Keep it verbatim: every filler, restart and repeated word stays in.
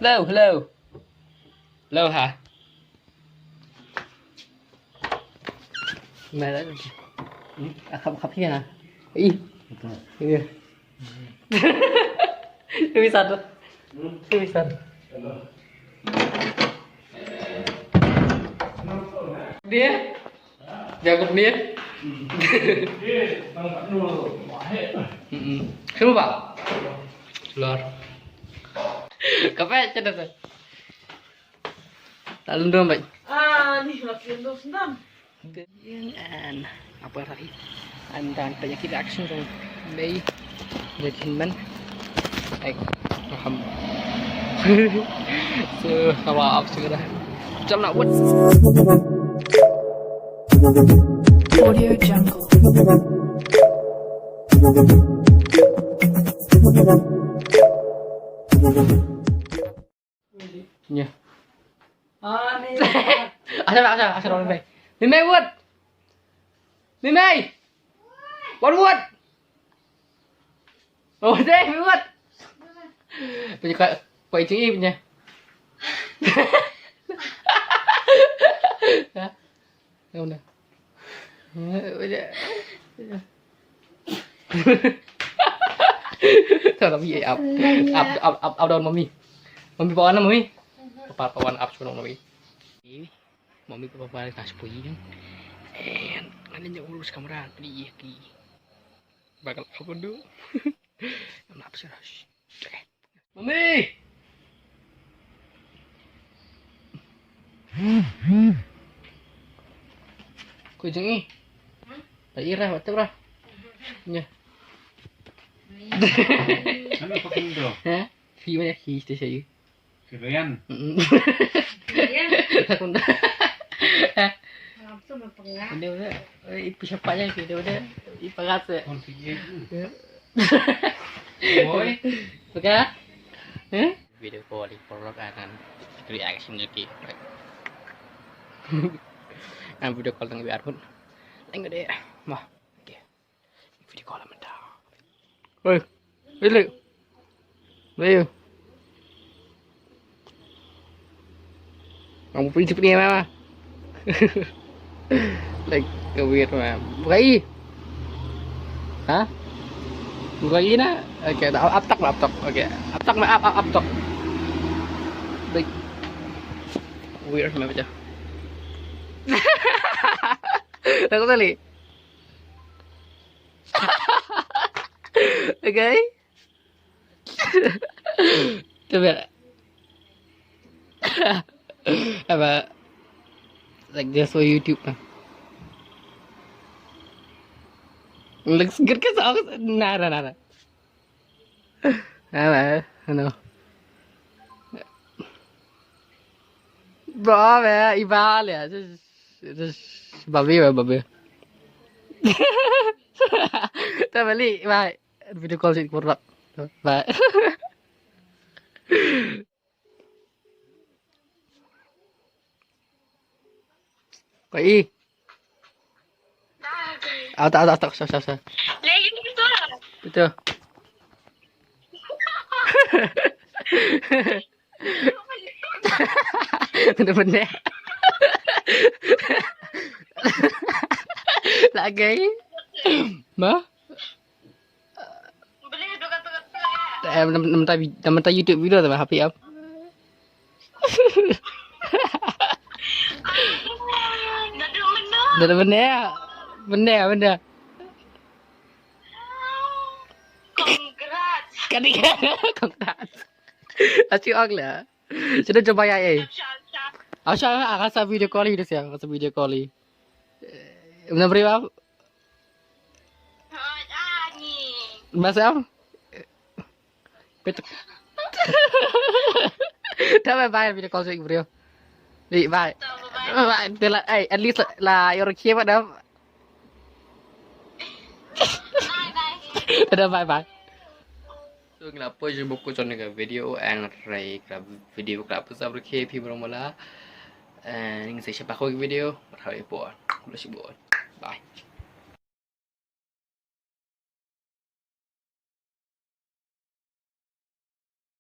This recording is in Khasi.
Hello, hello. Hello, ha. Mai la. Hmm? Ah, khap, khap hi ha. Ih. Iya. Tulisan tu. Tulisan. Dia. Jago ni. Mm-mm. Sino ba? Lor. Kape cerita tu. Tak lundum baik. Ah, ni lah lundum senam. Yan, and apa lagi? And dan penyakit reaction tu. Bay. Jadi man. Ek. Paham. So, kawa up segera. Jam nak buat. Audio Jungle. Nya. Ah, ni. Asal, asal, asal orang bay. Ni bay buat. Ni bay. Buat buat. Oh, deh, buat. Punya kau, kau itu ni punya. Ya. Ya udah. Sorry, up, up, up, up, up down, mommy. Mommy, pawan, mommy. Papa, pawan, up, suno, mommy. Mommy, papa, pawan, kasih puji kan. Eh, kan dia urus kamera, beli iya ki. Bakal apa tu? Nak apa sih? Mami! Kujeng i. Ba ira, ba tebra. Nya. Ano pa kindo? Ha? Hi ba hi te sayu. Kirian. Mm. Kirian. Kunda. Langsung mapengah. Udah, udah. Eh, ipi siapa aja gitu, udah. Ipagat ya. Konfigure. Ya. Boy. Buka? Eh? Video call di porok anan. Reaction lagi. Nah, video call tang biar pun. Tengok deh. Mah. Oke. Video call mentah. Oi. Really? Ayo. Kamu pun cepet ni, Mama. Like, weird, man. Bukai. Ha? Bukai na? Okay, dah, aptak lah, aptak. Okay, aptak lah, ap, ap, aptak. Like, weird, man, macam. Aku tadi. Okay. Coba. Apa? Like, just for YouTube lah. Looks good kan? Nara, nara. Apa? Ano? Bro, man, ibal ya. Just, just, babi, man, babi. Tabali, bye. Video call sih kurang. Bye. Koi. Ah, tak, tak, tak, sah, sah, sah. Betul. Bener-bener. Lagi. Ma? Eh, nama, nama, nama YouTube video tu, happy up. Dah benar. Benar, benar. Congrats. Kani, congrats. Aci ong la. Sudah coba ya, eh. Asha, asha. Asha, aka sa video call hi, aka sa video call hi. Benar beri apa? Masih apa? Betul. Dah bye bye, video call sih, bro. Bye bye. Bye bye. At least la, la, you're okay, madam. Dah bye bye. So, ngi la poi sha ba kut jong ka video, hynrei ka video ka la poi sha ba kut phi ba long mala. Eh, ngin sa ïa shim bak ka video, ba thaw ïa poi. Khublei shibun. Bye.